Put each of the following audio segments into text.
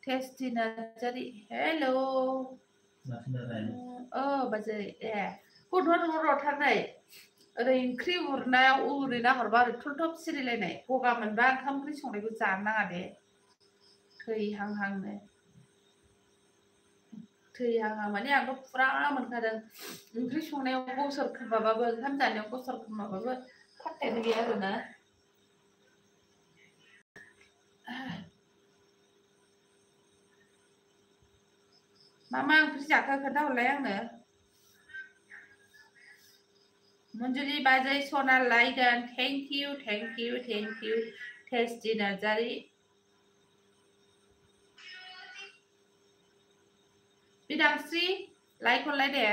टेस्टि Narzary hello बाजै गथ'आ न'आव रथारनाय ओरै ओंख्रि उरनायाव उरैना हरबा ओरै थुलथब सिरिलायनाय गगा मोनबा ओंखाम ओंख्रि संनायखौ जानो नाङा दे थैहांहां माने आंथ' फुरा मोनखादों ओंख्रि संनायाव गसर खोमाबाबो ओंखाम जानायाव गसर खोमाबाबो फात्तायानो गैया आरोना मा ओंख्रि जाखो खोन्थाहरलाय आंनो मन्जुलि बाजै सना लायगोन थेंक इउ टेस्टि नार्जारि बिदांस्रि लाइक हरलाय दे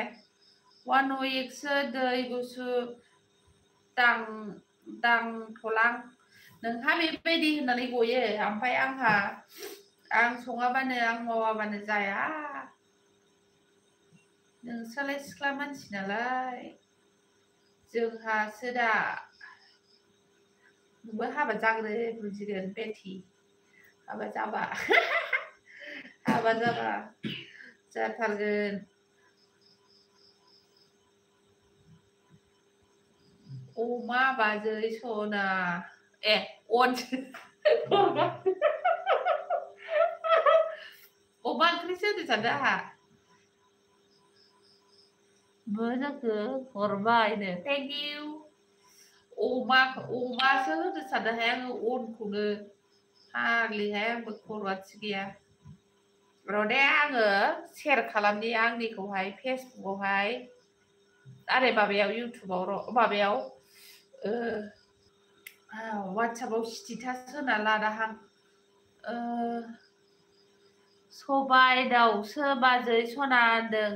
1 उइकसो दै गुसु दांथलां नोंहा बेबायदि होननानै गयो ओमफ्राय आं सङाबानो आं मावाबानो जाया नोंस्रालाय सिख्ला मानसि नालाय जोंहासो दा नोंबो हाबा जाग्रो बुजिगोन बेथि हाबा जाबा जाथारगोन अमा बाजै सना अमा ओंख्रिसो होनो सानदों आंहा मोजांखौ हरबायनो थेंक इउ अमासो होनो सानदोंहाय आङो अनखौनो फाग्लिहाय आंबो खर'आ थिग गैया र' दे आङो सेयार खालामनि आंनिखौहाय फेसबुकआवहाय आरे माबायाव इउटुबाव माबायाव वाट्सएपआव स्टेटास होना लादाहां सबाय दाउसो बाजै सना होनदों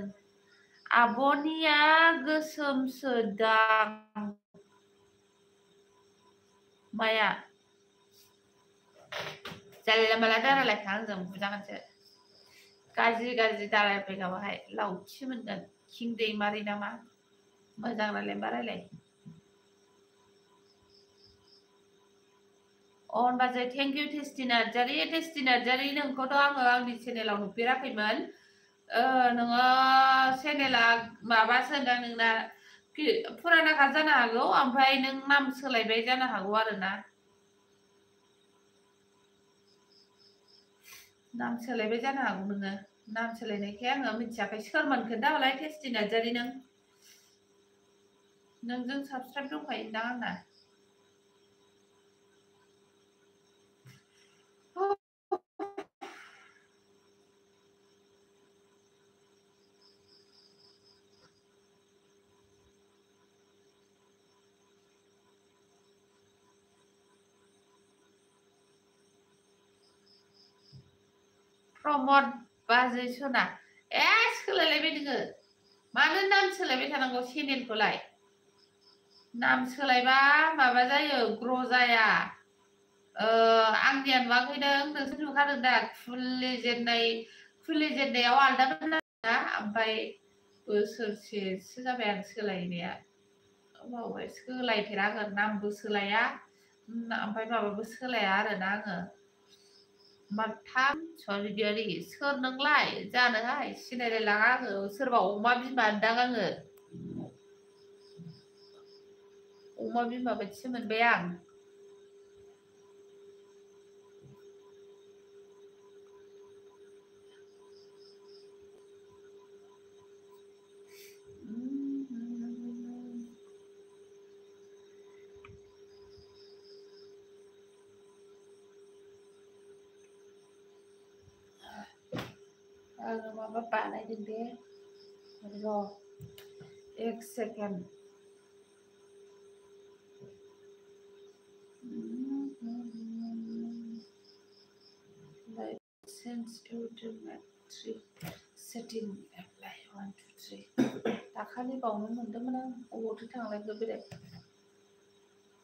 आब'निया गोसोमसो दां माया जानला माला दारायलायखा आंजों बुजागोनसो गाज्रि दारायफैखाबाहाय लावथि मोनगोन किं दैमारि नामा मोजां रायलाय अन बाजै थेंक इउ टेस्टि नार्जारि नोंखौथ' आङो आंनि चेनेलाव नुफेराखैमोन नोङो चेनेला माबासो दां नोंना फुरानाखा जानो हागौ ओमफ्राय नों नाम सोलायबाय जानो हागौ आरोना नाम सोलायबाय जानो हागौ नोङो नाम सोलायनायखाय आङो मिथियाखै सोरमोन खोन्थाहरलाय टेस्टि नार्जारि नोंजों साबसक्राइब दंखायो दां आंना प्रमद बाजै सना सोलायलायबाय नोङो मानो नाम सोलायबाय थानांगौ चेनेलखौलाय नाम सोलायबा माबा जायो ग्र' जाया आंनिया नुवाखैनों नोंसोर नुखादों दा खुलिजेननायाव आलदामोन ना ओमफ्राय बोसोरसेसो जाबाय आं सोलायनाया बावबाय सोलायफेरा आङो नामबो सोलाया ओमफ्राय माबाबो सोलाया आरोना आङो माथाम सलियारि सोर नोंलाय जानोहाय सिनायलायलाङा आङो सोरबा अमा बिमा दां आङो अमा बिमा बायदिसो मोनबाय आं आङो माबा बानायदों दे र' 1 second Since YouTube 3 setting apply 1 2 3 दाखालि बावनो मोनदोंमोन आं अबावथो थांलायखो बेलाय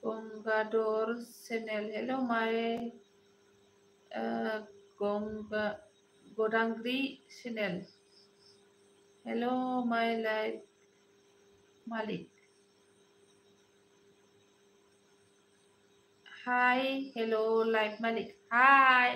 गंगाधर चेनेल हेल' माय गदांग्रि चेनेल हेल' माय लाइफ मालिक हाय हेल' लाइफ मालिक हाय